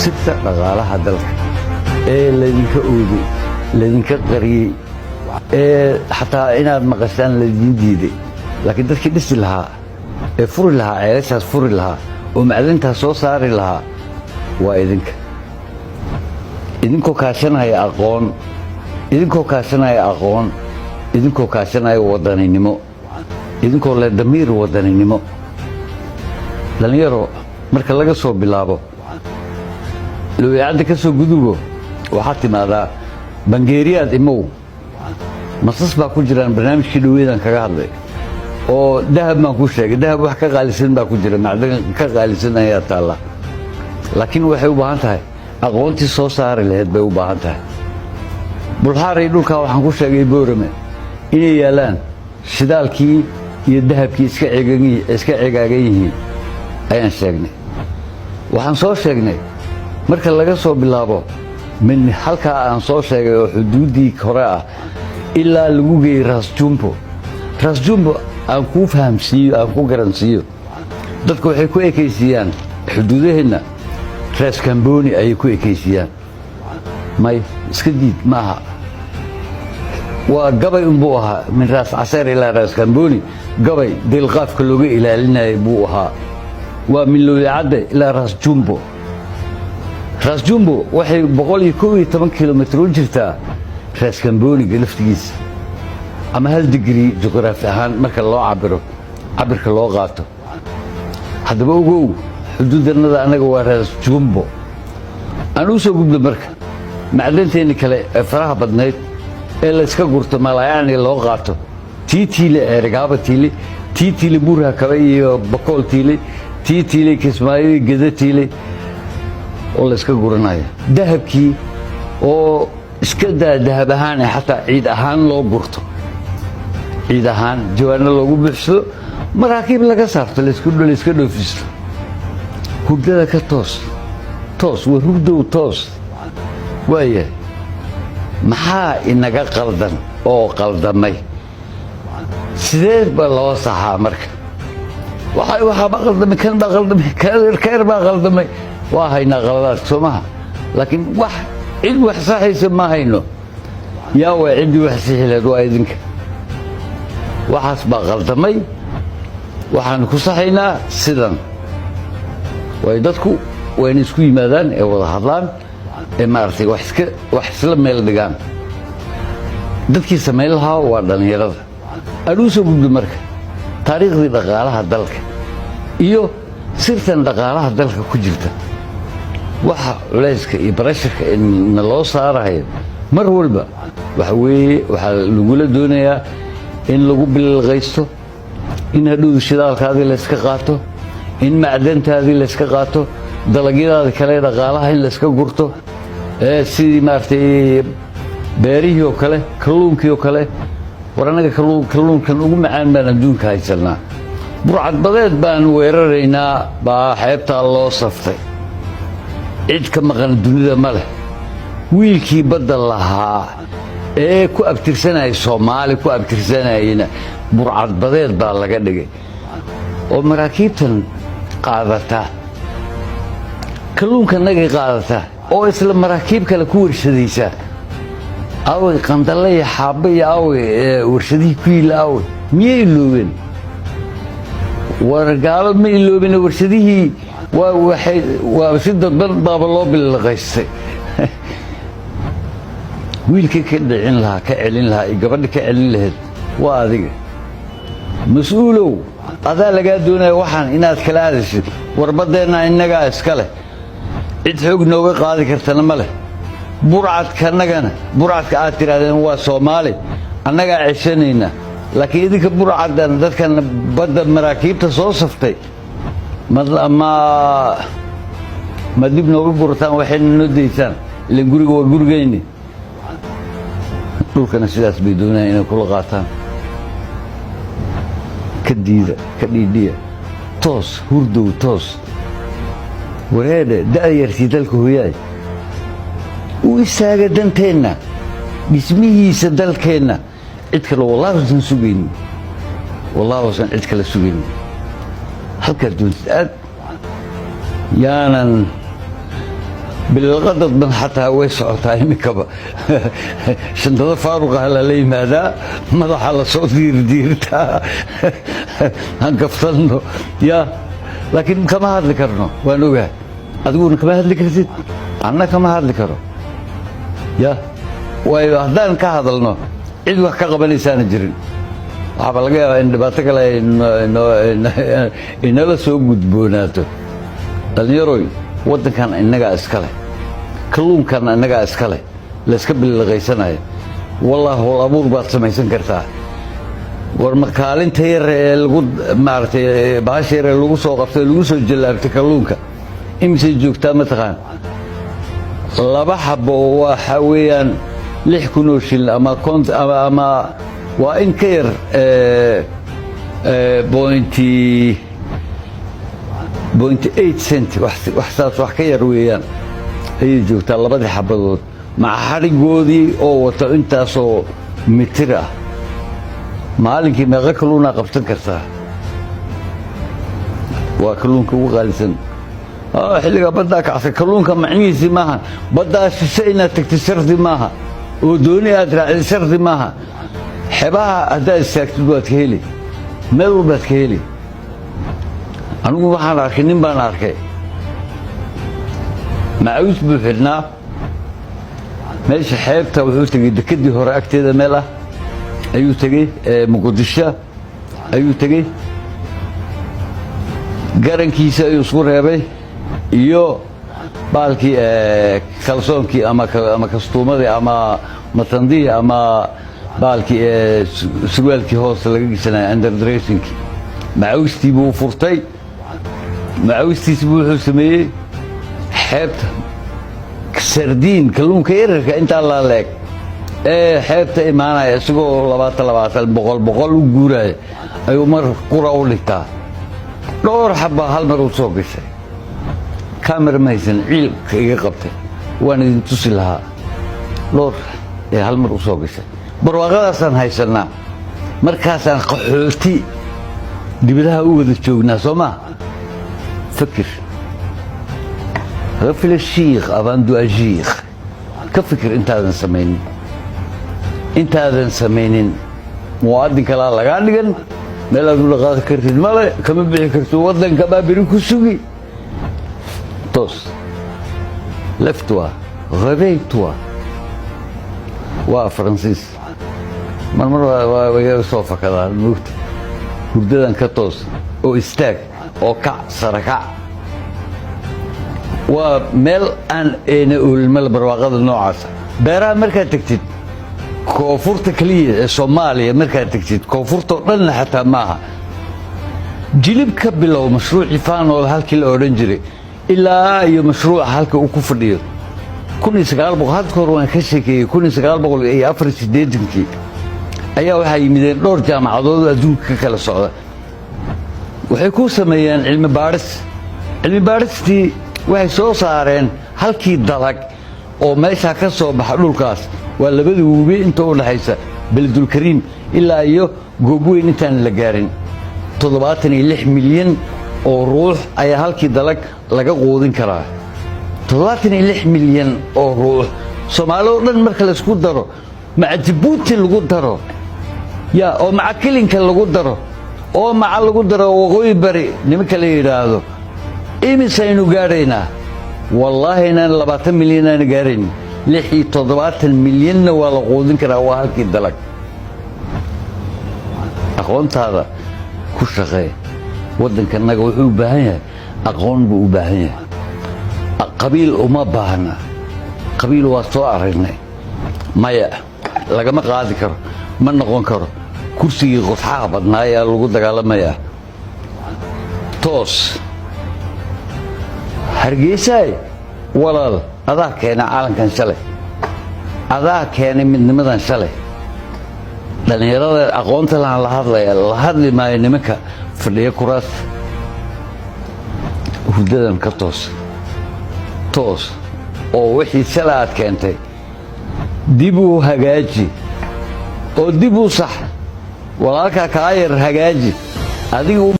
Sirta dhaqaalaha dalka ee laydinka ooday, laydinka qariyey, ee xataa inaad maqashaan laydin diiday, laakiin dadkii dhisi lahaa ee furi lahaa ceelashaas, furi lahaa oo macdantaas soo saari lahaa waa idinka. Idinkoo kaashanaya aqoon, idinkoo kaashanaya aqoon, idinkoo kaashanaya wadaninimo, idinkoo leh damiir wadaninimo. Dhallinyaro, marka laga soo bilaabo Lowicadda, ka soo gudubo, waxaad timaadaa Bangeeriyaad imow, masas baa ku jiraan. Barnaamijkii dhaweydaan kaga hadlay oo dahab baan ku sheegay. Dahab wax ka qaalisan baa ku jira, macdan ka qaalisan ayaa taalla, laakiin waxay u baahan tahay aqoontii soo saari lahayd bay u baahan tahay. Bulxaaray dhulkaa waxaan ku sheegay, Boorame, inay yaallaan shidaalkii iyo dahabkii iska cegaagan yihiin ayaan sheegnay. Waxaan soo sheegnay marka laga soo bilaabo min halkaa aan soo sheegay oo xuduuddii hore ah ilaa lagu geeyey Raasjumbo. Raasjumbo aan kuu fahamsiiyo, aan ku garansiiyo. Dadka waxay ku ekaysiiyaan xuduudaheenna Raas Kamboni ayay ku ekaysiiyaan. May, iska diid maaha, waa gabay unbuu ahaa. Min Raas Caseer ilaa Raas Kamboni gabay dilqaafka looga ilaalinayay buu ahaa. Waa min Lowicadde ilaa Raas Jumbo. Raas Jumbo waxay 111 kilomitr u jirtaa Raas Kamboniga laftigiisa, ama 1 digrii juqraafi ahaan marka loo cabiro, cabirka loo qaato. Haddaba ogow, xuduudanada annaga waa Raas Jumbo. Aan u soo gudbo marka macdanteenni kale ee faraha badnayd ee layska gurto, malaayacni loo qaato. Tii tiile Ceerigaaba tiile, tii tiile Buurha Kabe iyo Bakool tiile, tii tiile Kismaayo iyo Geda tiile oo layska guranayo, dahabkii oo iska daa dahab ahaan xataa ciid ahaan loo gurto, ciid ahaan jawaano loogu buuxsado, maraakiib laga saarto, layska dhoofisto. Hurdada ka toos, toos, waa hurdow, toos. Waayahay, maxaa inaga qaldan oo qaldamay? Sidee ba loo saxaa marka? Waxaaba qaldamay, kan baa qaldamay, keer baa qaldamay. Waa haynaa qaladaadka, soo maha? Laakiin wax cid wax saxaysa ma hayno. Yaa way ciddii wax sixi lahayd? Waa idinka. Waxaas baa qaldamay, waxaan ku saxaynaa sidan. Waayo, dadku waa inay isku yimaadaan ee wada hadlaan ee maaragtay wax iska wax isla meel dhigaan. Dadkii samayn lahaa waa dhallinyarada. Aan uu soo gudbo marka taariikhdii dhaqaalaha dalka iyo sirtan dhaqaalaha dalka ku jirta. Waxa culayska iyo pressure-ka na loo saarahayo mar walba waxa weeye, waxaa lagula doonayaa in lagu bililqaysto, in hadhow shidaalkaadii layska qaato, in macdantaadii layska qaato, dalagyadaada kale dhaqaalaha in layska gurto, sidii maaragtay beerihii oo kale, kalluunkii oo kale. War annaga kalluunkan ugu macaan baan adduunka haysanaa. Burcadbadeed baan weeraraynaa baa xeebtaa loo saftay. Cid ka maqan dunida ma leh. Wiilkii badda lahaa ee ku abtirsanayay, Soomaali ku abtirsanayena, burcadbadeed baa laga dhigay oo maraakiibtan qaadata kalluunka nagay qaadata oo isla maraakiib kale ku warshadaysa. Aaway Qandalle iyo Xaabbe iyo aaway warshadihii ku yiilla? Aaway? Miyay iloobeen? War gaalo ma iloobin warshadihii. Waa waxay waa si dadban baaba loo bilaqaystay. Wiilkii ka dhicin lahaa, ka celin lahaa iyo gabadha ka celin lahayd waa adiga. Mas-uulow, adaa lagaa doonaya waxaan inaad kala hadashid. Warbaddeenna innagaa iska leh, cid xoog nooga qaadi kartana ma leh. Burcadkanagana, burcadka aad tidhahdeen waa Soomaali, annagaa ceshanayna. Laakiin idinka burcaddan dadkan badda maraakiibta soo saftay ma dib nooga gurataan, waxayna noo daysaan? Ilan guriga waa gurigayni. Dhulkana sidaas bay doonayaan inay kula qaataan. Ka diida, ka dhiidhiya. Toos, hurdow, toos. Wareedhe, da'yartii dalka hooyaay, u istaaga danteenna, dhismihiisa dalkeenna. Cid kale wallahi usan sugaynin, wallahi usan cid kale sugaynin. Halkaad doontid aad yaanan. Bililqa dadban xataa way socotaa iminkaba. Shandado faaruqaha lala yimaadaa, madaxa lasoo diirdiirtaa, aan kaftanno ya, laakiin kama hadli karno. Waan ogahay, adiguna kama hadli kartid, anna kama hadli karo ya. Waayo, haddaan ka hadalno, cid wax ka qabanaysaana jirin. Waxaaba laga yaabaa in dhibaato kale inala soo gudboonaato. Dhallinyaroy, waddankan innagaa iska leh, kalluunkan innagaa iska leh layska bililiqaysanaya. Wallah, howl abuur baad samaysan kartaa. War makaalinta yar ee lagu maaragtay, bahasha yar ee lagu soo qabtay, lagu soo jallaabtay kalluunka, imisay joogtaa mataqaan? Laba xabo waxa weeyaan 6,000 oo shilin ama kont ama waa in ka yar 0.8 cent, wax saas wax ka yar weeyaan ayay joogtaa labadii xabadood, maca xadhigoodii oo wato intaasoo mitir ah. Maalinkii meeqa kalluunaa qabsan kartaa? Waa kalluunka ugu qaalisan xilligaa baddaa kacsan. Kalluunka macnihiisii maaha baddaa shishe inaad tagtid, shardi maaha oo dooni aad raacdid, shardi maaha. Xebaha haddaad istaagtid waad ka heli, meel walbaad ka heli. Anigu waxaan arkay, nin baan arkay, macawiis buu xidhnaa. Meesha xeebta wuxuu tegey, dekedii hore agteeda meel ah ayuu tegey, Muqdisho ayuu tegey. Garankiisa ayuu isku reebay iyo baalkii kalsoonkii ama kastuumadii ama matandihii ama baalkii surwaalkii hoose laga geshanaya, underdressingkii. Macawistii buu furtay, macawistiisi buu wuxuu sameeyey xeebta sardiin, kalluunka yararka intaa laaleeg ee xeebta imaanaya, isagoo 20 20, 100 100 u guuraya ayuu mar qura u dhigtaa. Dhowr xabaa hal mar u soo gashay. Camera ma haysan, ciilka iga qabtay, waan idin tusi lahaa. Dhowr ee hal mar u soo gashay. Barwaaqadaasaan haysannaa, markaasaan qaxooti dibadaha u wada joognaa, soo maa? Fakir, réfléchir avant d'agir. Ka fikir intaadan samaynin, intaadan samaynin. Muwaadin kalaa lagaa dhigan, meel aad u dhaqaaqi kartid male, kama bixi kartid waddanka, baa beri ku sugi. Toos, lève-toi, réveille-toi, waa Faransiis. Mar mar way soo fakadaan moogta. Hurdadan ka toos oo istaag oo kac, sarakac. Waa meel aan eena oolin male barwaaqada noocaasa. Beeraha markaad tegtid, koonfurta keliya ee Soomaaliya markaad tegtid, koonfurtao dhanna xataa maaha, Jilib ka bilow, mashruucii Faanool halkii la odhan jiray ilaa iyo mashruuca halka uu ku fadhiyo, 1900, hadka hor waan ka sheekeeyey, 1984-kii ayaa waxaa yimideen dhowr jaamacadood oo adduunka ka kala socda. Waxay ku sameeyeen cilmi baadhis. Cilmi baadhistii waxay soo saareen halkii dalag oo meeshaa ka soo baxa dhulkaas, waa labada webi inta u dhaxaysa, Beledulkariim ilaa iyo Goobweyn intaan la gaarin, 76 milyan oo ruux ayaa halkii dalag laga quudin karaa. 76 milyan oo ruux, Soomaali oo dhan marka laysku daro, maca Jabuuti lagu daro ya, oo maca Kilinka lagu daro, oo maca lagu daro Waqooyi Bari nimanka la yidhaahdo, imisaynu gaadhaynaa? Wallaahi inaan 20 milyan aana gaarayn. 76 milyanna waa la quudin karaa. Waa halkii dalag. Aqoontaada ku shaqee. Waddankanaga wuxuu u baahan yahay aqoon buu u baahan yahay, qabiil uma baahna. Qabiil waa soo aragnay, maya, lagama qaadi karo, ma noqon karo. Kursigii qodxaha badnaa ayaa lagu dagaalamayaa. Toos, Hargeysaay, walaal, adaa keenay caalankan shalay, adaa keenay midnimadan shalay. Dhallinyarada aqoonta lahan la hadlaya, la hadli maayo nimanka fadhiya kuraasta. Hurdadan ka toos, toos oo wixii shalay aad keentay dib uu hagaaji oo dib u sax. Walaalkaa kaa yar hagaaji adiga.